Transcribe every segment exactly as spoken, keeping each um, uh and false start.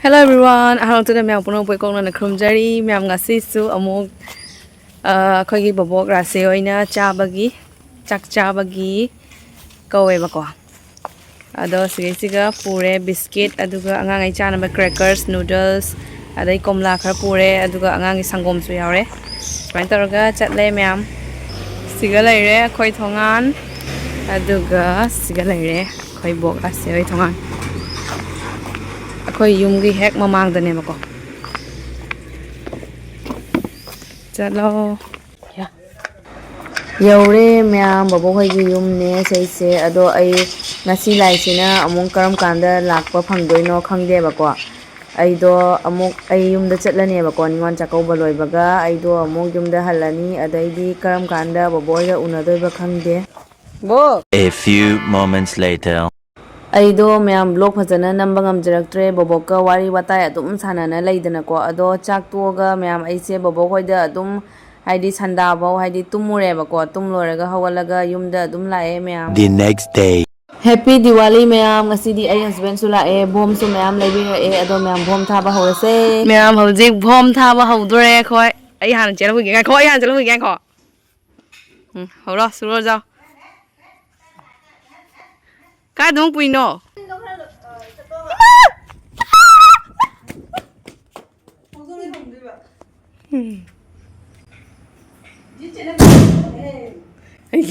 Hello everyone, ꯑꯍꯥꯟꯕꯗ ꯃꯌꯥꯝ ꯄꯨꯝꯅꯃꯛꯄꯨ ꯏꯀꯣꯛꯅꯅ ꯈꯨꯔꯨꯝꯖꯔꯤ꯫ ꯃꯌꯥꯝ ꯉꯁꯤꯁꯨ ꯑꯃꯨꯛ ꯑ, ꯑꯩꯈꯣꯏꯒꯤ ꯕꯣꯕꯣꯛ ꯔꯥꯁꯦ ꯍꯣꯏꯅ ꯆꯥꯕꯒꯤ, ꯆꯥꯛ ꯆꯥꯕꯒꯤ ꯀꯧꯋꯦꯕꯀꯣ꯫ ꯑꯗꯣ ꯁꯤꯒꯩꯁꯤꯒ ꯄꯨꯔꯦ, ꯕꯤꯁꯀꯤꯠ, ꯑꯗꯨꯒ ꯑꯉꯥꯡꯈꯩ ꯆꯥꯅꯕ crackers, noodles, ꯑꯗꯩ ꯀꯣꯝꯂꯥ ꯈꯔ ꯄꯨꯔꯦ, ꯑꯗꯨꯒ ꯑꯉꯥꯡꯒꯤ ꯁꯪꯒꯣꯝꯁꯨ ꯌꯥꯎꯔꯦ꯫ ꯁꯨꯃꯥꯏꯅ ꯇꯧꯔꯒ ꯆꯠꯂꯦ ꯃꯌꯥꯝ꯫ ꯁꯤꯒ ꯂꯩꯔꯦ ꯑꯩꯈꯣꯏ ꯊꯣꯡꯒꯥꯟ, ꯑꯗꯨꯒ ꯁꯤꯒ ꯂꯩꯔꯦ ꯑꯩꯈꯣꯏ ꯕꯣꯛ ꯑꯁꯦ ꯍꯣꯏ ꯊꯣꯡꯒꯥꯟ꯫ ꯑꯩꯈꯣꯏ ꯌꯨꯝꯒꯤ ꯍꯦꯛ ꯃꯃꯥꯡꯗꯅꯦꯕꯀꯣ꯫ ꯆꯠꯂꯣ꯫ ꯌꯥ꯫ ꯌꯧꯔꯦ ꯃꯌꯥꯝ, ꯕꯕꯣꯛ ꯍꯣꯏꯒꯤ ꯌꯨꯝꯅꯦ ꯁꯤꯁꯦ꯫ ꯑꯗꯣ ꯑꯩ ꯉꯁꯤ ꯂꯥꯛꯏꯁꯤꯅ ꯑꯃꯨꯛ ꯀꯔꯝ ꯀꯥꯟꯗ ꯂꯥꯛꯄ ꯐꯪꯗꯣꯏꯅꯣ ꯈꯪꯗꯦꯕꯀꯣ꯫ ꯑꯩꯗꯣ ꯑꯃꯨꯛ ꯑꯩ ꯌꯨꯝꯗ ꯆꯠꯂꯅꯦꯕꯀꯣ, ꯅꯤꯉꯣꯜ ꯆꯥꯛꯀꯧꯕ ꯂꯣꯏꯕꯒ ꯑꯩꯗꯣ ꯑꯃꯨꯛ ꯌꯨꯝꯗ ꯍꯜꯂꯅꯤ꯫ ꯑꯗꯩꯗꯤ ꯀꯔꯝ ꯀꯥꯟꯗ ꯕꯕꯣꯛ ꯍꯣꯏꯒ ꯎꯅꯗꯣꯏꯕ ꯈꯪꯗꯦ꯫ ꯕꯣꯛ! A few moments later. ꯑꯩꯗꯣ ꯃꯌꯥꯝ vlog ꯐꯖꯅ ꯅꯝꯕ ꯉꯝꯖꯔꯛꯇ꯭ꯔꯦ, ꯕꯣꯕꯣꯛꯀ ꯋꯥꯔꯤ ꯋꯥꯇꯥꯏ ꯑꯗꯨꯝ ꯁꯥꯟꯅꯅ ꯂꯩꯗꯅꯀꯣ꯫ ꯑꯗꯣ ꯆꯥꯛ ꯇꯣꯛꯑꯒ ꯃꯌꯥꯝ ꯑꯩꯁꯦ ꯕꯣꯕꯣꯛ ꯍꯣꯏꯗ ꯑꯗꯨꯝ, ꯍꯥꯏꯗꯤ ꯁꯟꯗꯥꯐꯧ ꯍꯥꯏꯗꯤ ꯇꯨꯝꯃꯨꯔꯦꯕꯀꯣ꯫ ꯇꯨꯝ ꯂꯣꯏꯔꯒ ꯍꯧꯒꯠꯂꯒ ꯌꯨꯝꯗ ꯑꯗꯨꯝ ꯂꯥꯛꯑꯦ ꯃꯌꯥꯝ꯫ The next day. Happy Diwali ꯃꯌꯥꯝ, ꯉꯁꯤꯗꯤ ꯑꯩ husbandꯁꯨ ꯂꯥꯛꯑꯦ, ꯕꯣꯝꯁꯨ ꯃꯌꯥꯝ ꯂꯩꯕꯤꯔꯛꯑꯦ꯫ ꯑꯗꯣ ꯃꯌꯥꯝ ꯕꯣꯝ ꯊꯥꯕ ꯍꯧꯔꯁꯦ꯫ ꯃꯌꯥꯝ ꯍꯧꯖꯤꯛ ꯕꯣꯝ ꯊꯥꯕ ꯍꯧꯗꯣꯔꯦ ꯑꯩꯈꯣꯏ꯫ ꯑꯩ ꯍꯥꯟꯅ ꯆꯦꯜꯍꯧꯈꯤꯒꯦ, ꯉꯥꯏꯈꯣ, ꯑꯩ ꯍꯥꯟꯅ ꯆꯦꯜꯍꯧꯈꯤꯒꯦ, ꯉꯥꯏꯈꯣ꯫ ꯎꯝ, ꯍꯧꯔꯣ, ꯁꯨꯔꯣ, ꯖꯥꯎ꯫ ꯀꯥꯏꯗ ꯑꯃꯨꯛ ꯄꯨꯏꯅꯣ? ꯎꯝ꯫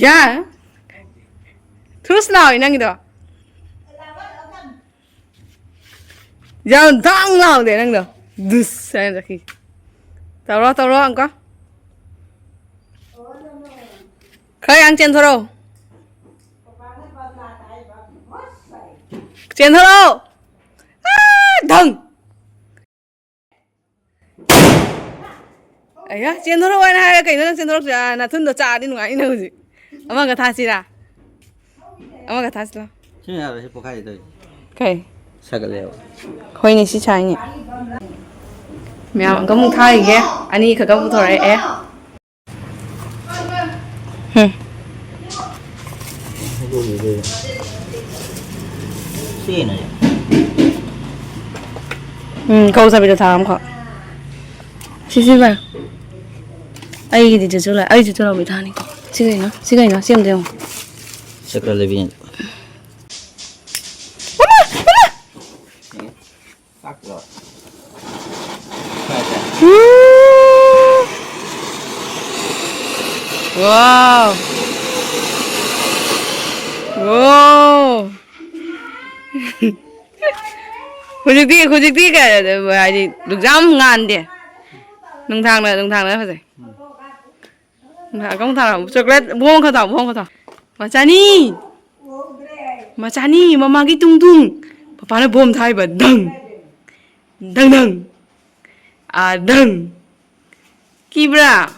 ꯌꯥ꯫ ꯊꯨꯁ ꯂꯥꯎꯏ ꯅꯪꯒꯤꯗꯣ꯫ ꯌꯥꯝ ꯗꯥꯡ ꯂꯥꯎꯗꯦ ꯅꯪꯗꯣ꯫ ꯗꯨꯁ ꯍꯥꯏꯅ ꯆꯠꯈꯤ꯫ ꯇꯧꯔꯣ, ꯇꯧꯔꯣ ꯑꯃꯨꯛꯀ꯫ ꯈꯔ ꯌꯥꯡ ꯆꯦꯟꯊꯣꯔꯛꯑꯣ꯫ ꯆꯦꯟꯊꯣꯔꯛꯑꯣ꯫ ꯑꯥ, ꯙꯪ꯫ ꯑꯌꯥ, ꯆꯦꯟꯊꯣꯔꯛꯑꯣ ꯍꯥꯏꯅ ꯍꯥꯏꯔꯒ ꯀꯩꯅꯣ ꯅꯪ ꯆꯦꯟꯊꯣꯔꯛꯇ꯭ꯔꯤ? ꯑꯥ, ꯅꯥꯊꯨꯟꯗꯣ ꯆꯥꯛꯑꯗꯤ ꯅꯨꯡꯉꯥꯏꯅꯤ ꯅꯪ ꯍꯧꯖꯤꯛ꯫ ꯑꯃꯒ ꯊꯥꯁꯤꯔꯥ? ꯑꯃꯒ ꯊꯥꯁꯤ ꯂꯥꯎ꯫ ꯁꯤ ꯌꯥꯔꯣꯏ, ꯁꯤ ꯄꯣꯛꯈꯥꯏꯒꯦ ꯇꯧꯔꯤ꯫ ꯀꯩ? ꯁꯥꯒꯠꯂꯦꯕ꯫ ꯍꯣꯏꯅꯦ, ꯁꯤ ꯁꯥꯏꯅꯦ꯫ ꯃꯌꯥꯝ ꯑꯃꯨꯛ ꯊꯥꯈꯤꯒꯦ꯫ ꯑꯅꯤ ꯈꯛꯇ ꯄꯨꯊꯣꯔꯛꯑꯦ꯫ ꯍꯨꯝ꯫ ꯁꯤꯅꯦ꯫ ꯎꯝ, ꯀꯧ ꯆꯥꯕꯤꯗꯣ ꯊꯥ ꯑꯃꯈꯛ꯫ ꯁꯤꯁꯤ ꯚꯥꯏ꯫ ꯑꯩꯒꯤꯗꯤ ꯆꯦꯆꯨ ꯂꯥꯛ-, ꯑꯩ ꯆꯦꯆꯨ ꯂꯥꯎꯕꯤ ꯊꯥꯅꯤꯀꯣ꯫ ꯁꯤ ꯀꯩꯅꯣ? ꯁꯤ ꯀꯩꯅꯣ? ꯁꯤ ꯑꯝꯇ ꯌꯦꯡꯉꯣ꯫ ꯆꯀ꯭ꯔ ꯂꯩꯕꯤ꯫ ꯎ! ꯋꯥꯎ! ꯋꯥꯎ! ꯍꯧꯖꯤꯛꯇꯤ, ꯍꯧꯖꯤꯛꯇꯤ ꯀꯩ ꯍꯥꯏꯗꯤ, ꯅꯨꯡꯁꯥ ꯌꯥꯝ ꯉꯥꯟꯗꯦ꯫ ꯅꯨꯡꯗꯥꯡꯅ, ꯅꯨꯡꯗꯥꯡꯅ ꯐꯖꯩ꯫ ꯎꯝ꯫ ꯅꯨꯡꯗꯥꯡ ꯑꯃꯨꯛ ꯊꯥꯔꯛꯑꯣ꯫ ꯆꯣꯀ꯭ꯂꯦꯠ ꯕꯣꯝ ꯑꯃ ꯈꯛ ꯊꯥꯎ, ꯕꯣꯝ ꯑꯃ ꯈꯛ ꯊꯥꯎ꯫ ꯃꯆꯥꯅꯤ! ꯃꯆꯥꯅꯤ! ꯃꯃꯥꯒꯤ ꯇꯨꯡ ꯇꯨꯡ! ꯄꯄꯥꯅ ꯕꯣꯝ ꯊꯥꯔꯤꯕ꯫ ꯗꯪ! ꯗꯪ ꯗꯪ! ꯑꯥ, ꯗꯪ! ꯀꯤꯕ꯭ꯔꯥ?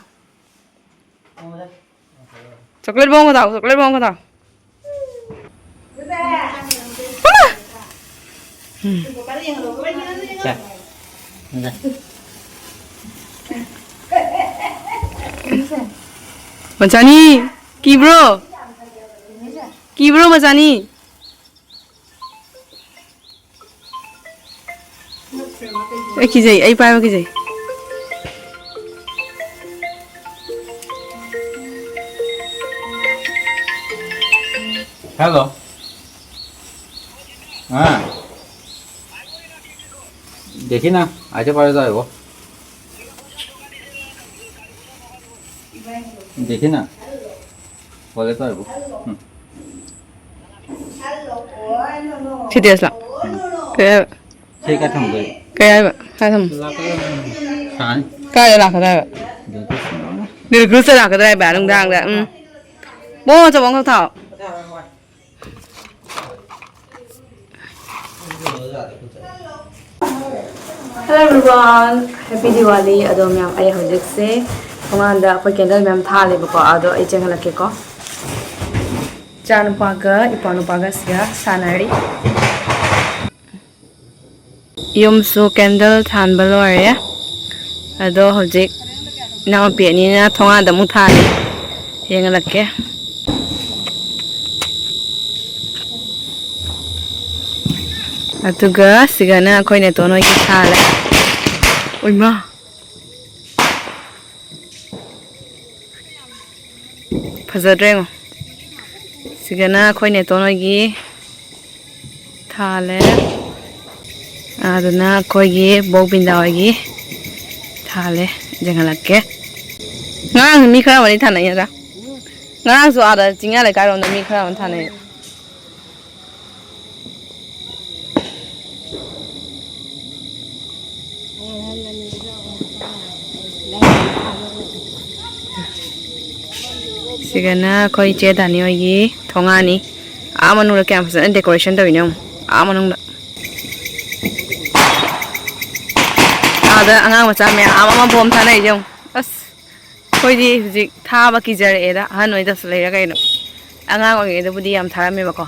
ꯆꯣꯀ꯭ꯂꯦꯠ ꯕꯣꯝ ꯑꯃ ꯊꯥꯎ, ꯆꯣꯀ꯭ꯂꯦꯠ ꯕꯣꯝ ꯑꯃ ꯊꯥꯎ꯫ ꯃꯆꯥꯅꯤ, ꯀꯤꯕ꯭ꯔꯣ? ꯀꯤꯕ꯭ꯔꯣ, ꯃꯆꯥꯅꯤ? ꯑꯩ ꯀꯤꯖꯩ, ꯑꯩ ꯄꯥꯏꯕ ꯀꯤꯖꯩ꯫ Hello. हाँ। देखिए ना, ऐसे पड़े तो है वो। देखिए ना। बोले तो है वो। हम्म। ꯁꯤ ꯇꯦꯁꯂꯥ? ꯀꯩ ꯍꯥꯏꯕ? ꯁꯤ ꯀꯥꯏ ꯊꯝꯗꯣꯏꯕ? ꯀꯩ ꯍꯥꯏꯕ? ꯀꯥꯏ ꯊꯝꯃꯣ? ꯁꯥꯅꯤ꯫ ꯀꯥꯏꯗ ꯂꯥꯛꯀꯗꯣꯏꯕ? ꯑꯗꯨꯗꯤ ꯁꯤꯅ ꯅꯤꯜ ꯀ꯭ꯔꯨꯁꯇ ꯂꯥꯛꯀꯗ꯭ꯔꯥ ꯍꯥꯏꯕ ꯅꯨꯡꯗꯥꯡꯗ? ꯎꯝ꯫ ꯕꯣ, ꯑꯆꯧꯕ ꯑꯃꯈꯛ ꯊꯥꯎ꯫ Hello everyone, Happy Diwali꯫ ꯑꯗꯣ ꯃꯌꯥꯝ, ꯑꯩ ꯍꯧꯖꯤꯛꯁꯦ ꯊꯣꯡꯒꯥꯟꯗ ꯑꯩꯈꯣꯏ candle ꯃꯌꯥꯝ ꯊꯥꯜꯂꯦꯕꯀꯣ, ꯑꯗꯣ ꯑꯩ ꯆꯦꯟꯍꯜꯂꯛꯀꯦꯀꯣ꯫ ꯏꯆꯥꯅꯨꯄꯥꯒ ꯏꯄ꯭ꯋꯥꯅꯨꯄꯥꯒ ꯁꯤꯒ ꯁꯥꯟꯅꯔꯤ꯫ ꯌꯨꯝꯁꯨ candle ꯊꯥꯟꯕ ꯂꯣꯏꯔꯦ꯫ ꯑꯗꯣ ꯍꯧꯖꯤꯛ ꯏꯅꯥꯎꯄꯤ ꯑꯅꯤꯅ ꯊꯣꯡꯒꯥꯟꯗ ꯑꯃꯨꯛ ꯊꯥꯜꯂꯤ꯫ ꯌꯦꯡꯍꯜꯂꯛꯀꯦ꯫ ꯑꯗꯨꯒ ꯁꯤꯒꯅ ꯑꯩꯈꯣꯏ ꯅꯦꯇꯣꯟ ꯍꯣꯏꯒꯤ ꯊꯥꯜꯂꯦ꯫ ꯎꯏꯃꯥ! ꯐꯖꯗ꯭ꯔꯦ ꯌꯦꯡꯉꯣ꯫ ꯁꯤꯒꯅ ꯑꯩꯈꯣꯏ ꯅꯦꯇꯣꯟ ꯍꯣꯏꯒꯤ ꯊꯥꯜꯂꯦ꯫ ꯑꯗꯨꯅ ꯑꯩꯈꯣꯏꯒꯤ ꯕꯣꯛ ꯕꯤꯟꯗꯥ ꯍꯣꯏꯒꯤ ꯊꯥꯜꯂꯦ꯫ ꯌꯦꯡꯍꯜꯂꯛꯀꯦ꯫ ꯉꯔꯥꯡꯁꯨ ꯃꯤ ꯈꯔ ꯑꯃꯗꯤ ꯊꯥꯅꯩ ꯅꯠꯇ꯭ꯔꯥ? ꯉꯔꯥꯡꯁꯨ ꯑꯥꯗ ꯆꯤꯡꯌꯥ ꯂꯩꯀꯥꯏꯔꯣꯝꯗ ꯃꯤ ꯈꯔ ꯑꯃ ꯊꯥꯅꯩ꯫ ꯁꯤꯒꯅ ꯑꯩꯈꯣꯏ ꯏꯆꯦ ꯗꯥꯅꯤ ꯍꯣꯏꯒꯤ ꯊꯣꯡꯒꯥꯟꯅꯤ꯫ ꯑꯥ ꯃꯅꯨꯡꯗ ꯀꯌꯥꯝ ꯐꯖꯅ decoration ꯇꯧꯔꯤꯅꯣ ꯌꯦꯡꯉꯣ꯫ ꯑꯥ ꯃꯅꯨꯡꯗ꯫ ꯑꯥꯗ ꯑꯉꯥꯡ ꯃꯆꯥ ꯃꯌꯥꯝ ꯑꯃ ꯕꯣꯝ ꯊꯥꯅꯩꯁꯦ ꯌꯦꯡꯉꯣ꯫ ꯑꯁ! ꯑꯩꯈꯣꯏꯗꯤ ꯍꯧꯖꯤꯛ ꯊꯥꯕ ꯀꯤꯖꯔꯛꯑꯦꯗ, ꯑꯍꯟ ꯑꯣꯏꯗꯁꯨ ꯂꯩꯔ ꯀꯩꯅꯣ꯫ ꯑꯉꯥꯡ ꯑꯣꯏꯔꯤꯉꯩꯗꯕꯨꯗꯤ ꯌꯥꯝ ꯊꯥꯔꯝꯃꯦꯕꯀꯣ,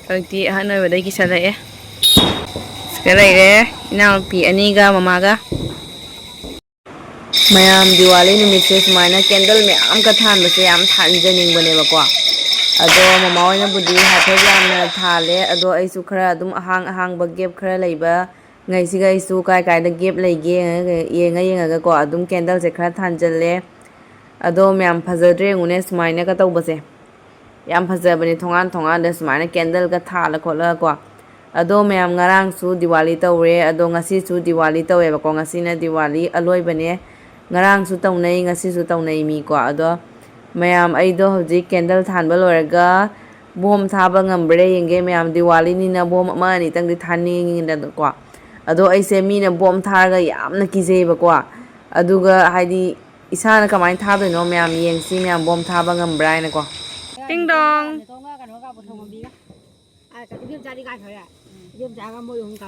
ꯍꯧꯖꯤꯛꯇꯤ ꯑꯍꯟ ꯑꯣꯏꯕꯗꯒꯤ ꯀꯤꯁꯜꯂꯛꯑꯦ꯫ ꯁꯤꯗ ꯂꯩꯔꯦ ꯏꯅꯥꯎꯅꯨꯄꯤ ꯑꯅꯤꯒ ꯃꯃꯥꯒ꯫ ꯃꯌꯥꯝ ꯗꯤꯋꯥꯂꯤ ꯅꯨꯃꯤꯠꯁꯦ ꯁꯨꯃꯥꯏꯅ candle ꯃꯌꯥꯝꯒ ꯊꯥꯟꯕꯁꯦ ꯌꯥꯝ ꯊꯥꯟꯖꯅꯤꯡꯕꯅꯦꯕꯀꯣ꯫ ꯑꯗꯣ ꯃꯃꯥ ꯍꯣꯏꯅꯕꯨꯗꯤ ꯍꯥꯏꯐꯦꯠ ꯌꯥꯝꯅ ꯊꯥꯜꯂꯦ, ꯑꯗꯣ ꯑꯩꯁꯨ ꯈꯔ ꯑꯗꯨꯝ ꯑꯍꯥꯡ ꯑꯍꯥꯡꯕ gap ꯈꯔ ꯂꯩꯕ ꯉꯩꯁꯤꯒ ꯑꯩꯁꯨ ꯀꯥꯏ ꯀꯥꯏꯗ gap ꯂꯩꯒꯦ ꯌꯦꯡꯉ ꯌꯦꯡꯉ-, ꯌꯦꯡꯉ ꯌꯦꯡꯉꯒꯀꯣ ꯑꯗꯨꯝ candleꯁꯦ ꯈꯔ ꯊꯥꯟꯖꯜꯂꯦ꯫ ꯑꯗꯣ ꯃꯌꯥꯝ ꯐꯖꯗ꯭ꯔꯦ ꯌꯦꯡꯉꯨꯅꯦ ꯁꯨꯃꯥꯏꯅꯒ ꯇꯧꯕꯁꯦ꯫ ꯌꯥꯝ ꯐꯖꯕꯅꯦ ꯊꯣꯡꯒꯥꯟ ꯊꯣꯡꯒꯥꯟꯗ ꯁꯨꯃꯥꯏꯅ candleꯒ ꯊꯥꯜꯂ ꯈꯣꯠꯂꯒꯀꯣ꯫ ꯑꯗꯣ ꯃꯌꯥꯝ ꯉꯔꯥꯡꯁꯨ ꯗꯤꯋꯥꯂꯤ ꯇꯧꯔꯦ, ꯑꯗꯣ ꯉꯁꯤꯁꯨ ꯗꯤꯋꯥꯂꯤ ꯇꯧꯋꯦꯕꯀꯣ꯫ ꯉꯁꯤꯅ ꯗꯤꯋꯥꯂꯤ ꯑꯂꯣꯏꯕꯅꯦ꯫ ꯉꯔꯥꯡꯁꯨ ꯇꯧꯅꯩ, ꯉꯁꯤꯁꯨ ꯇꯧꯅꯩ ꯃꯤꯀꯣ꯫ ꯑꯗꯣ ꯃꯌꯥꯝ ꯑꯩꯗꯣ ꯍꯧꯖꯤꯛ candle ꯊꯥꯟꯕ ꯂꯣꯏꯔꯒ ꯕꯣꯝ ꯊꯥꯕ ꯉꯝꯕ꯭ꯔꯥ ꯌꯦꯡꯒꯦ꯫ ꯃꯌꯥꯝ ꯗꯤꯋꯥꯂꯤꯅꯤꯅ ꯕꯣꯝ ꯑꯃ ꯑꯅꯤꯇꯪꯗꯤ ꯊꯥꯅꯤꯡꯉꯤꯗꯅꯀꯣ꯫ ꯑꯗꯣ ꯑꯩꯁꯦ ꯃꯤꯅ ꯕꯣꯝ ꯊꯥꯔꯒ ꯌꯥꯝꯅ ꯀꯤꯖꯩꯌꯦꯕꯀꯣ꯫ ꯑꯗꯨꯒ ꯍꯥꯏꯗꯤ ꯏꯁꯥꯅ ꯀꯃꯥꯏꯅ ꯊꯥꯗꯣꯏꯅꯣ ꯃꯌꯥꯝ ꯌꯦꯡꯁꯤ, ꯃꯌꯥꯝ ꯕꯣꯝ ꯊꯥꯕ ꯉꯝꯕ꯭ꯔꯥ ꯍꯥꯏꯅꯀꯣ꯫ ꯇꯤꯡ ꯗꯣꯡ꯫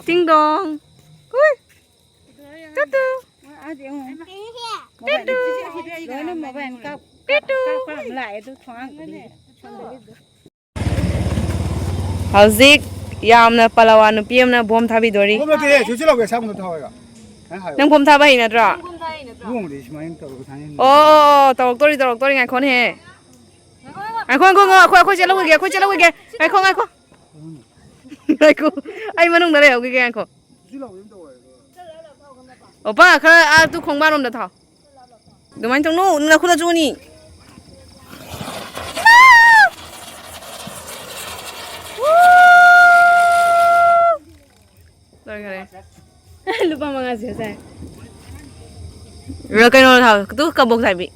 ꯇꯤꯡ ꯗꯣꯡ꯫ ꯍꯨꯏ꯫ Two two. Two two. Two two. ꯍꯧꯖꯤꯛ ꯌꯥꯝꯅ ꯄꯂꯋꯥ ꯅꯨꯄꯤ ꯑꯃꯅ ꯕꯣꯝ ꯊꯥꯕꯤꯗꯣꯔꯤ꯫ ꯕꯣꯝ ꯅꯠꯇꯦꯍꯦ, ꯁꯤ ꯂꯧꯒꯦ, ꯑꯁꯥꯡꯕꯗꯣ ꯊꯥꯎ ꯍꯥꯏꯔꯣ꯫ ꯅꯪ ꯍꯥꯏꯌꯣ꯫ ꯅꯪ ꯕꯣꯝ ꯊꯥꯕ ꯍꯩ ꯅꯠꯇ꯭ꯔꯣ? ꯕꯣꯝꯗꯤ ꯁꯨꯃꯥꯏꯅ ꯇꯧꯔꯒ ꯊꯥꯅꯤ꯫ ꯑꯣ, ꯇꯧꯔꯛꯇꯣꯔꯤ, ꯇꯧꯔꯛꯇꯣꯔꯤ, ꯉꯥꯏꯈꯣꯅꯦꯍꯦ꯫ ꯉꯥꯏꯈꯣ, ꯉꯥꯏꯈꯣ, ꯉꯥꯏꯈꯣ, ꯑꯩꯈꯣꯏ, ꯑꯩꯈꯣꯏ ꯆꯦ ꯂꯧꯈꯤꯒꯦ, ꯑꯩꯈꯣꯏ ꯆꯦ ꯂꯧꯈꯤꯒꯦ꯫ ꯉꯥꯏꯈꯣ, ꯉꯥꯏꯈꯣ꯫ ꯉꯥꯏꯈꯣ, ꯑꯩ ꯃꯅꯨꯡꯗ ꯂꯩꯍꯧꯈꯤꯒꯦ, ꯉꯥꯏꯈꯣ꯫ ꯑꯣꯄꯥ, ꯈꯔ ꯑꯥ ꯇꯨ ꯈꯣꯡꯕꯥꯟꯔꯣꯝꯗ ꯊꯥꯎ꯫ ꯑꯗꯨꯃꯥꯏꯅ ꯇꯧꯅꯨ, ꯅꯈꯨꯠꯇ ꯆꯨꯅꯤ꯫ ꯂꯣꯏꯈꯔꯦ꯫ ꯂꯨꯄꯥ ꯃꯉꯥꯁꯦ ꯉꯁꯥꯏ꯫ ꯔ-, ꯀꯩꯅꯣ ꯊꯥꯎ, ꯇꯨ ꯀꯕꯣꯛ ꯆꯥꯏꯕꯤ꯫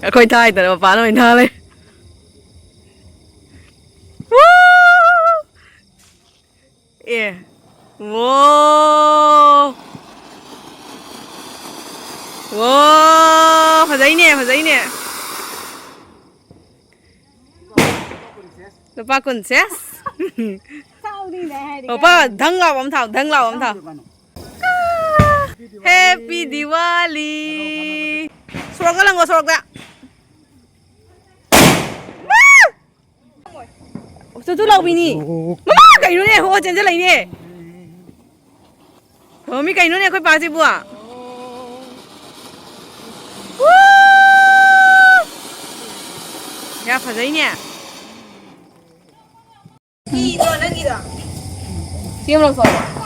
ꯑꯩꯈꯣꯏ ꯊꯥꯏꯗꯅ ꯃꯄꯥꯟ ꯑꯣꯏꯅ ꯊꯥ ꯂꯩ꯫ ꯋꯨ! ꯑꯦ꯫ ꯋꯣ! ꯋꯣ! ꯐꯖꯩꯅꯦ, ꯐꯖꯩꯅꯦ꯫ ꯂꯨꯄꯥ ꯀꯨꯟ ꯁꯦ꯫ ꯁꯥꯎꯅꯤꯅꯦ ꯍꯥꯏꯔꯗꯤ ꯂꯨꯄꯥ ꯀꯥꯏꯗꯩ? ꯙꯪ ꯂꯥꯎꯕ ꯑꯃ ꯊꯥꯎ, ꯙꯪ ꯂꯥꯎꯕ ꯑꯃ ꯊꯥꯎ꯫ Happy Diwali! ꯁꯣꯔꯣꯛꯇ ꯂꯪꯉꯣ, ꯁꯣꯔꯣꯛꯇ꯫ ꯇꯨ ꯇꯨ ꯂꯥꯎꯕꯤꯅꯤ꯫ ꯃꯃꯥ, ꯀꯩꯅꯣꯅꯦ? ꯍꯣ, ꯆꯦꯟꯖꯜꯂꯛꯏꯅꯦ꯫ ꯍꯣ, ꯃꯤ ꯀꯩꯅꯣꯅꯦ ꯑꯩꯈꯣꯏ ꯄꯥꯁꯤꯕꯨ? ꯋꯨ! ꯌꯥ, ꯐꯖꯩꯅꯦ꯫ ꯐꯤꯗꯣ ꯅꯪꯒꯤꯗꯣ꯫ ꯁꯤ ꯑꯃ ꯂꯧꯊꯣꯛꯑꯣ꯫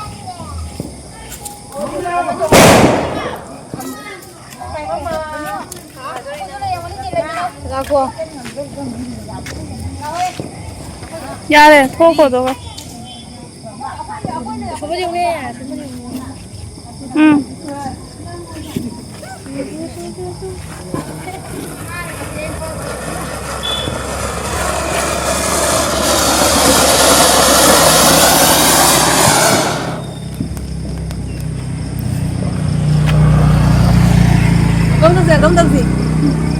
ꯉꯥꯏꯈꯣ꯫ ꯌꯥꯔꯦ, ꯊꯣꯛꯈꯣ ꯑꯗꯨꯒ꯫ ꯎꯝ꯫ ꯀꯝ ꯇꯧꯁꯦ, ꯀꯝ ꯇꯧꯁꯤ?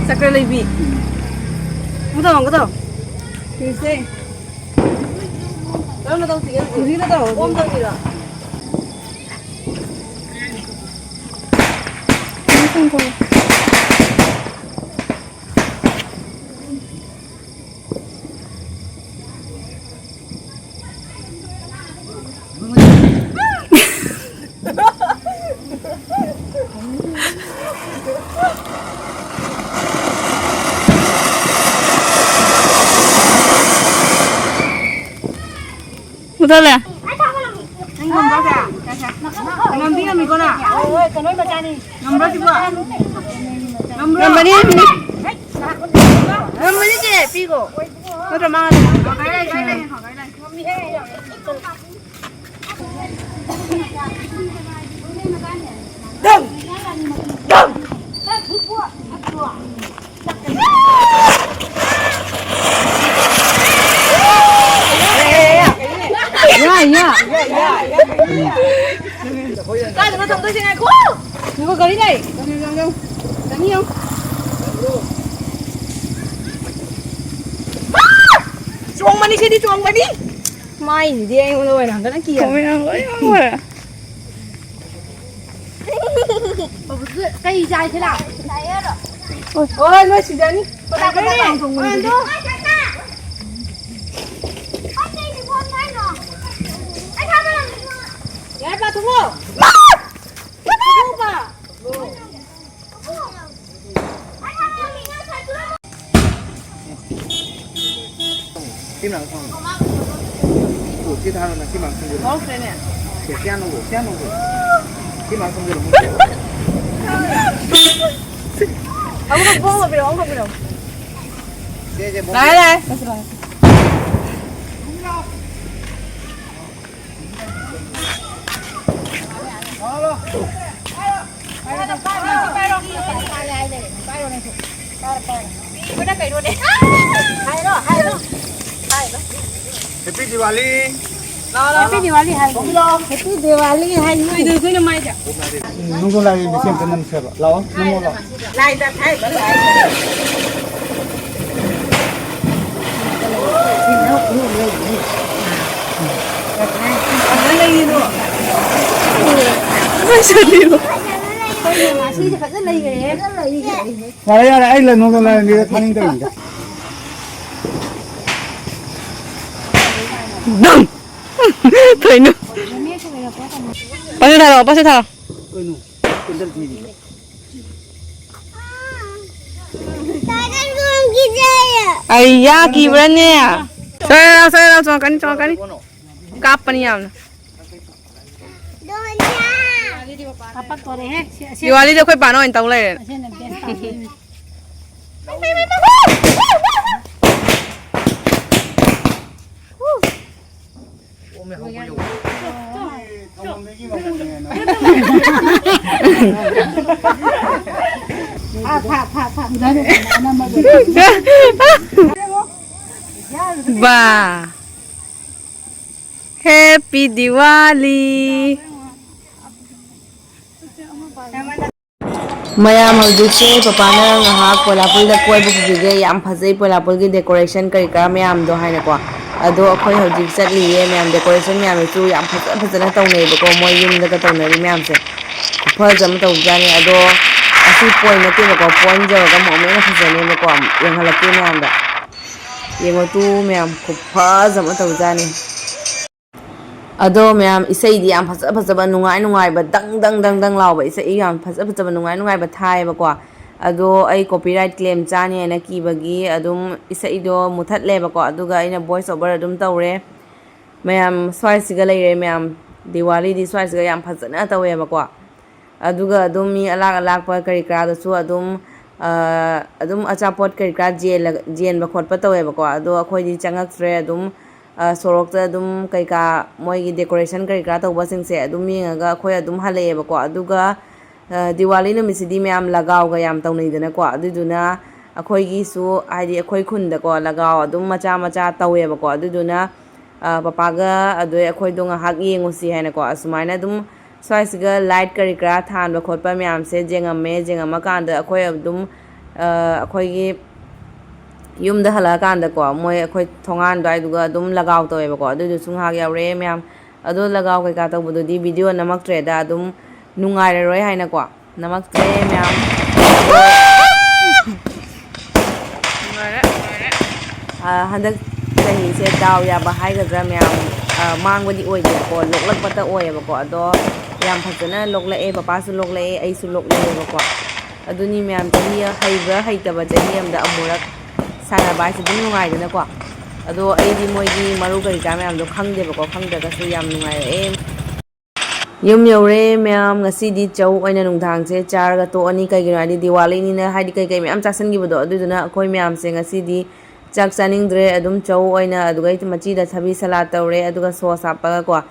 ꯆꯀ꯭ꯔ ꯂꯩꯕꯤ꯫ ꯑꯃꯨꯛ ꯇꯧ, ꯑꯃꯨꯛ ꯇꯧ꯫ ꯁꯤꯁꯦ꯫ ꯀꯔꯝꯅ ꯇꯧꯁꯤꯒꯦ ꯍꯧꯖꯤꯛ? ꯍꯧꯖꯤꯛꯀꯤꯗꯣ ꯇꯧꯔꯣ꯫ ꯑꯣꯝ ꯇꯧꯁꯤꯔꯣ? ꯃꯨꯊꯠꯂꯦ꯫ ꯅꯪ ꯉꯝꯕ꯭ꯔꯣ, ꯁꯦ? ꯁꯦ, ꯁꯦ꯫ ꯉꯝꯗꯤ ꯉꯝꯃꯤꯀꯣ, ꯅꯪ? ꯍꯣꯏ, ꯍꯣꯏ, ꯀꯩꯅꯣ ꯃꯆꯥꯅꯤ꯫ ꯉꯝꯕ꯭ꯔꯣ, ꯁꯤꯕꯣ? ꯉꯝꯕ꯭ꯔꯣ? ꯉꯝꯕꯅꯤ꯫ ꯉꯝꯕꯅꯤ, ꯆꯦ, ꯄꯤꯈꯣ꯫ ꯅꯠꯇ꯭ꯔ ꯃꯥ ꯌꯥ, ꯌꯥ꯫ ꯀꯥꯏꯗꯅꯣ ꯊꯝꯗꯣꯏꯁꯦ? ꯉꯥꯏꯈꯣ꯫ ꯉꯥꯏꯈꯣ, ꯒꯥꯔꯤ ꯂꯥꯛꯑꯦ꯫ ꯒꯥꯔꯤ ꯌꯧ, ꯌꯧ, ꯌꯧ꯫ ꯒꯥꯔꯤ ꯌꯧ꯫ ꯆꯣꯡꯕꯅꯤ ꯁꯤꯗꯤ, ꯆꯣꯡꯕꯅꯤ꯫ ꯃꯥꯏꯁꯤꯗꯤ ꯑꯩꯉꯣꯟꯗ ꯑꯣꯏꯅ ꯍꯟꯗꯛꯅ ꯀꯤꯔꯦ꯫ ꯀꯃꯥꯏꯅ ꯂꯣꯏ ꯉꯥꯡꯉꯨꯔꯦ? ꯀꯩ ꯆꯥꯏꯁꯤꯔꯥ? ꯍꯣꯏ, ꯅꯣꯏ ꯁꯤꯗꯅꯤ꯫ ꯄꯇꯥ ꯄꯇꯥ ꯀꯥꯡ ꯊꯣꯡꯕꯅꯤ꯫ ꯌꯥꯔꯦ, ꯄꯥꯊꯣꯛꯑꯣ꯫ ꯄꯥꯊꯣꯛꯑꯣ꯫ ꯁꯤ ꯃꯅꯥꯛ ꯊꯝꯃꯣ꯫ ꯑꯣ, ꯁꯤ ꯊꯥꯔꯣ ꯅꯪ, ꯁꯤ ꯃꯅꯥꯛ ꯊꯝꯖꯤꯜꯂꯣ꯫ ꯁꯦ, ꯁꯤ ꯍꯥꯟꯅ ꯎꯔꯣ, ꯁꯤ ꯍꯥꯟꯅ ꯎꯔꯣ꯫ ꯁꯤ ꯃꯅꯥꯛ ꯊꯝꯖꯤꯜꯂꯣ꯫ ꯑꯃꯨꯛꯀ ꯄꯤꯔꯛꯑꯣ, ꯑꯃꯨꯛꯀ ꯄꯤꯔꯛꯑꯣ꯫ ꯁꯦ, ꯁꯦ, ꯂꯥꯛꯑꯦ, ꯂꯥꯛꯑꯦ꯫ ꯂꯥꯛꯑꯦ, ꯂꯥꯛꯑꯦ꯫ Happy Diwali! Happy Diwali ꯍꯥꯏ꯫ Happy Diwali ꯍꯥꯏ꯫ ꯀꯩꯗꯧꯗꯣꯏꯅꯣ ꯃꯥꯏꯁꯦ? ꯅꯨꯡꯗꯣ ꯂꯥꯏꯔꯦꯝꯕꯤꯁꯦ ꯑꯝꯇ ꯅꯝꯁꯦꯕ꯫ ꯂꯥꯛꯑꯣ, ꯅꯝꯃꯣ ꯂꯥꯛꯑꯣ꯫ ꯌꯥꯔꯦ, ꯌꯥꯔꯦ, ꯑꯩ ꯂꯩ-, ꯅꯣꯡꯗꯣ ꯂꯥꯏꯔꯦꯝꯕꯤꯗ ꯊꯥꯅꯤꯡꯗꯕꯅꯤꯗ꯫ ꯗꯪ! ꯀꯩꯅꯣ? ꯄꯥꯁꯦ ꯊꯥꯔꯛꯑꯣ, ꯄꯥꯁꯦ ꯊꯥꯔꯛꯑꯣ꯫ ꯀꯩꯅꯣ? ꯀꯦꯟꯗꯜ ꯊꯤꯔꯤꯕ? ꯑꯩ ꯌꯥꯈꯤꯕ꯭ꯔꯥꯅꯦ? ꯁꯔ ꯂꯥꯎ, ꯁꯔ ꯂꯥꯎ, ꯆꯣꯡꯉꯛꯀꯅꯤ, ꯆꯣꯡꯉꯛꯀꯅꯤ꯫ ꯀꯥꯞꯄꯅꯤ ꯌꯥꯝꯅ꯫ ꯀꯥꯞꯄꯛꯇꯣꯔꯦꯍꯦ꯫ ꯁꯤ, ꯑꯁꯤ, ꯗꯤꯋꯥꯂꯤꯗꯤ ꯑꯩꯈꯣꯏ ꯄꯥꯅ ꯑꯣꯏꯅ ꯇꯧ ꯂꯩꯔꯦ꯫ ꯑꯁꯤꯅ best ꯇꯥꯗꯣꯏꯅꯤ꯫ ꯕꯥ꯫ Happy Diwali! ꯃꯌꯥꯝ, ꯍꯧꯖꯤꯛꯁꯦ ꯄꯄꯥꯅ ꯉꯥꯏꯍꯥꯛ ꯀꯣꯏꯂꯥꯄꯨꯔꯗ ꯀꯣꯏꯕ ꯄꯨꯕꯤꯒꯦ, ꯌꯥꯝ ꯐꯖꯩ ꯀꯣꯏꯂꯥꯄꯨꯔꯒꯤ decoration ꯀꯔꯤ ꯀꯔꯥ ꯃꯌꯥꯝꯗꯣ ꯍꯥꯏꯅꯀꯣ꯫ ꯑꯗꯣ ꯑꯩꯈꯣꯏ ꯍꯧꯖꯤꯛ ꯆꯠꯂꯤꯌꯦ ꯃꯌꯥꯝ, decoration ꯃꯌꯥꯝꯗꯨꯁꯨ ꯌꯥꯝ ꯐꯖ ꯐꯖꯅ ꯇꯧꯅꯩꯕꯀꯣ, ꯃꯣꯏ ꯌꯨꯝꯗꯒ ꯇꯧꯅꯔꯤ ꯃꯌꯥꯝꯁꯦ꯫ ꯈꯨꯐꯖ ꯑꯃ ꯇꯧꯖꯥꯠꯅꯤ꯫ ꯑꯗꯣ ꯑꯁꯤ point ꯅꯠꯇꯦꯕꯀꯣ, point ꯌꯧꯔꯒ ꯑꯃꯨꯛ ꯑꯃꯨꯛ ꯍꯦꯟꯅ ꯐꯖꯅꯦꯕꯀꯣ꯫ ꯌꯦꯡꯍꯜꯂꯛꯀꯦ ꯃꯌꯥꯝꯗ꯫ ꯌꯦꯡꯉꯣ ꯇꯨ ꯃꯌꯥꯝ, ꯈꯨꯐꯖ ꯑꯃ ꯇꯧꯖꯥꯠꯅꯤ꯫ ꯑꯗꯣ ꯃꯌꯥꯝ, ꯏꯁꯩꯗꯤ ꯌꯥꯝ ꯐꯖ ꯐꯖꯕ, ꯅꯨꯡꯉꯥꯏ ꯅꯨꯡꯉꯥꯏꯕ, ꯗꯪ ꯗꯪ ꯗꯪ ꯗꯪ ꯂꯥꯎꯕ ꯏꯁꯩ ꯌꯥꯝ ꯐꯖ ꯐꯖꯕ, ꯅꯨꯡꯉꯥꯏ ꯅꯨꯡꯉꯥꯏꯕ ꯊꯥꯏꯌꯦꯕꯀꯣ꯫ ꯑꯗꯣ ꯑꯩ copyright claim ꯆꯥꯅꯤ ꯍꯥꯏꯅ ꯀꯤꯕꯒꯤ ꯑꯗꯨꯝ ꯏꯁꯩꯗꯣ ꯃꯨꯊꯠꯂꯦꯕꯀꯣ꯫ ꯑꯗꯨꯒ ꯑꯩꯅ voice over ꯑꯗꯨꯝ ꯇꯧꯔꯦ꯫ ꯃꯌꯥꯝ, ꯁ꯭ꯋꯥꯏꯁꯤꯒ ꯂꯩꯔꯦ ꯃꯌꯥꯝ꯫ ꯗꯤꯋꯥꯂꯤꯗꯤ ꯁ꯭ꯋꯥꯏꯁꯤꯒ ꯌꯥꯝ ꯐꯖꯅ ꯇꯧꯋꯦꯕꯀꯣ꯫ ꯑꯗꯨꯒ ꯑꯗꯨꯝ ꯃꯤ ꯑꯂꯥꯛ ꯑꯂꯥꯛꯄ ꯀꯔꯤ ꯀꯔꯥꯗꯁꯨ ꯑꯗꯨꯝ, ꯑ, ꯑꯗꯨꯝ ꯑꯆꯥꯄꯣꯠ ꯀꯔꯤ ꯀꯔꯥ ꯌꯦꯜꯂꯒ, ꯌꯦꯟꯕ ꯈꯣꯠꯄ ꯇꯧꯋꯦꯕꯀꯣ꯫ ꯑꯗꯣ ꯑꯩꯈꯣꯏꯗꯤ ꯆꯪꯉꯛꯇ꯭ꯔꯦ꯫ ꯑꯗꯨꯝ, ꯑ, ꯁꯣꯔꯣꯛꯇ ꯑꯗꯨꯝ ꯀꯩꯀꯥ ꯃꯣꯏꯒꯤ decoration ꯀꯔꯤ ꯀꯔꯥ ꯇꯧꯕꯁꯤꯡꯁꯦ ꯑꯗꯨꯝ ꯌꯦꯡꯉꯒ ꯑꯩꯈꯣꯏ ꯑꯗꯨꯝ ꯍꯜꯂꯛꯑꯦꯕꯀꯣ꯫ ꯑꯗꯨꯒ, ꯑ, ꯗꯤꯋꯥꯂꯤ ꯅꯨꯃꯤꯠꯁꯤꯗꯤ ꯃꯌꯥꯝ ꯂꯒꯥꯎꯒ ꯌꯥꯝ ꯇꯧꯅꯩꯗꯅꯀꯣ꯫ ꯑꯗꯨꯗꯨꯅ ꯑꯩꯈꯣꯏꯒꯤꯁꯨ, ꯍꯥꯏꯗꯤ ꯑꯩꯈꯣꯏ ꯈꯨꯟꯗꯀꯣ, ꯂꯒꯥꯎ ꯑꯗꯨꯝ ꯃꯆꯥ ꯃꯆꯥ ꯇꯧꯋꯦꯕꯀꯣ꯫ ꯑꯗꯨꯗꯨꯅ, ꯑ, ꯄꯄꯥꯒ ꯑꯗꯩ ꯑꯩꯈꯣꯏꯗꯣ ꯉꯥꯏꯍꯥꯛ ꯌꯦꯡꯉꯨꯁꯤ ꯍꯥꯏꯅꯀꯣ꯫ ꯑꯁꯨꯃꯥꯏꯅ ꯑꯗꯨꯝ ꯁ꯭ꯋꯥꯏꯁꯤꯒ light ꯀꯔꯤ ꯀꯔꯥ ꯊꯥꯟꯕ ꯈꯣꯠꯄ ꯃꯌꯥꯝꯁꯦ ꯌꯦꯡꯉꯝꯃꯦ꯫ ꯌꯦꯡꯉꯝꯃꯀꯥꯟꯗ ꯑꯩꯈꯣꯏ ꯑꯗꯨꯝ, ꯑ, ꯑꯩꯈꯣꯏꯒꯤ ꯌꯨꯝꯗ ꯍꯜꯂꯛꯑꯀꯥꯟꯗꯀꯣ, ꯃꯣꯏ ꯑꯩꯈꯣꯏ ꯊꯣꯡꯒꯥꯟ ꯑꯗꯨꯋꯥꯏꯗꯨꯒ ꯑꯗꯨꯝ ꯂꯒꯥꯎ ꯇꯧꯋꯦꯕꯀꯣ꯫ ꯑꯗꯨꯗꯨꯁꯨ ꯉꯥꯏꯍꯥꯛ ꯌꯥꯎꯔꯛꯑꯦ ꯃꯌꯥꯝ꯫ ꯑꯗꯣ ꯂꯒꯥꯎ ꯀꯩꯀꯥ ꯇꯧꯕꯗꯨꯗꯤ video ꯅꯝꯃꯛꯇ꯭ꯔꯦꯗ, ꯑꯗꯨꯝ ꯅꯨꯡꯉꯥꯏꯔꯔꯣꯏ ꯍꯥꯏꯅꯀꯣ꯫ ꯅꯃꯛꯇꯦ ꯃꯌꯥꯝ꯫ ꯂꯣꯏꯔꯦ, ꯂꯣꯏꯔꯦ꯫ ꯑ, ꯍꯟꯗꯛ ꯆꯍꯤꯁꯦ ꯗꯥꯎ ꯌꯥꯕ ꯍꯥꯏꯒꯗ꯭ꯔꯥ ꯃꯌꯥꯝ, ꯑ, ꯃꯥꯡꯕꯗꯤ ꯑꯣꯏꯗꯦꯕꯀꯣ, ꯂꯣꯛꯂꯛꯄꯇ ꯑꯣꯏꯌꯦꯕꯀꯣ꯫ ꯑꯗꯣ ꯌꯥꯝ ꯐꯖꯅ ꯂꯣꯛꯂꯛꯑꯦ, ꯄꯄꯥꯁꯨ ꯂꯣꯛꯂꯛꯑꯦ, ꯑꯩꯁꯨ ꯂꯣꯛꯂꯛꯑꯦꯕꯀꯣ꯫ ꯑꯗꯨꯅꯤ ꯃꯌꯥꯝ, ꯆꯍꯤ ꯍꯩꯕ꯭ꯔꯥ ꯍꯩꯇꯕ ꯆꯍꯤ ꯑꯃꯗ ꯑꯃꯨꯔꯛ ꯁꯥꯟꯅꯕ ꯍꯥꯏꯁꯦ ꯑꯗꯨꯝ ꯅꯨꯡꯉꯥꯏꯗꯅꯀꯣ꯫ ꯑꯗꯣ ꯑꯩꯗꯤ ꯃꯣꯏꯒꯤ ꯃꯔꯨ ꯀꯔꯤ ꯀꯔꯥ ꯃꯌꯥꯝꯗꯣ ꯈꯪꯗꯦꯕꯀꯣ, ꯈꯪꯗ꯭ꯔꯒꯁꯨ ꯌꯥꯝ ꯅꯨꯡꯉꯥꯏꯔꯛꯑꯦ꯫ ꯌꯨꯝ ꯌꯧꯔꯦ ꯃꯌꯥꯝ, ꯉꯁꯤꯗꯤ ꯆꯧ ꯑꯣꯏꯅ ꯅꯨꯡꯗꯥꯡꯁꯦ ꯆꯥꯔꯒ ꯇꯣꯛꯑꯅꯤ꯫ ꯀꯩꯒꯤꯅꯣ ꯍꯥꯏꯗꯤ ꯗꯤꯋꯥꯂꯤꯅꯤꯅ, ꯍꯥꯏꯗꯤ ꯀꯩꯀꯩ ꯃꯌꯥꯝ ꯆꯥꯁꯤꯟꯈꯤꯕꯗꯣ, ꯑꯗꯨꯗꯨꯅ ꯑꯩꯈꯣꯏ ꯃꯌꯥꯝꯁꯦ ꯉꯁꯤꯗꯤ ꯆꯥꯛ ꯆꯥꯅꯤꯡꯗ꯭ꯔꯦ꯫ ꯑꯗꯨꯝ ꯆꯧ ꯑꯣꯏꯅ, ꯑꯗꯨꯒ ꯃꯆꯤꯗ ꯊꯕꯤ ꯁꯂꯥꯠ ꯇꯧꯔꯦ, ꯑꯗꯨꯒ ꯁꯣꯁ ꯍꯥꯞꯄꯒꯀꯣ,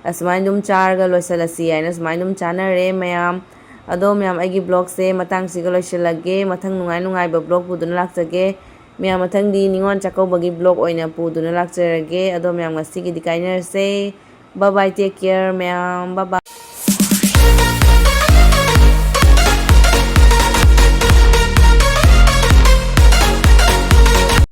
ꯑꯁꯨꯃꯥꯏꯅ ꯑꯗꯨꯝ ꯆꯥꯔꯒ ꯂꯣꯏꯁꯤꯜꯂꯁꯤ ꯍꯥꯏꯅ ꯁꯨꯃꯥꯏꯅ ꯑꯗꯨꯝ ꯆꯥꯅꯔꯦ ꯃꯌꯥꯝ꯫ ꯑꯗꯣ ꯃꯌꯥꯝ, ꯑꯩꯒꯤ ꯕ꯭ꯂꯣꯒꯁꯦ ꯃꯇꯥꯡꯁꯤꯒ ꯂꯣꯏꯁꯤꯜꯂꯒꯦ꯫ ꯃꯊꯪ ꯅꯨꯡꯉꯥꯏ ꯅꯨꯡꯉꯥꯏꯕ ꯕ꯭ꯂꯣꯒ ꯄꯨꯗꯨꯅ ꯂꯥꯛꯆꯒꯦ꯫ ꯃꯌꯥꯝ, ꯃꯊꯪꯗꯤ ꯅꯤꯉꯣꯜ ꯆꯥꯛꯀꯧꯕꯒꯤ ꯕ꯭ꯂꯣꯒ ꯑꯣꯏꯅ ꯄꯨꯗꯨꯅ ꯂꯥꯛꯆꯔꯒꯦ꯫ ꯑꯗꯣ ꯃꯌꯥꯝ, ꯉꯁꯤꯒꯤꯗꯤ ꯀꯥꯏꯅꯔꯁꯦ꯫ Bye bye, take care ꯃꯌꯥꯝ, bye bye꯫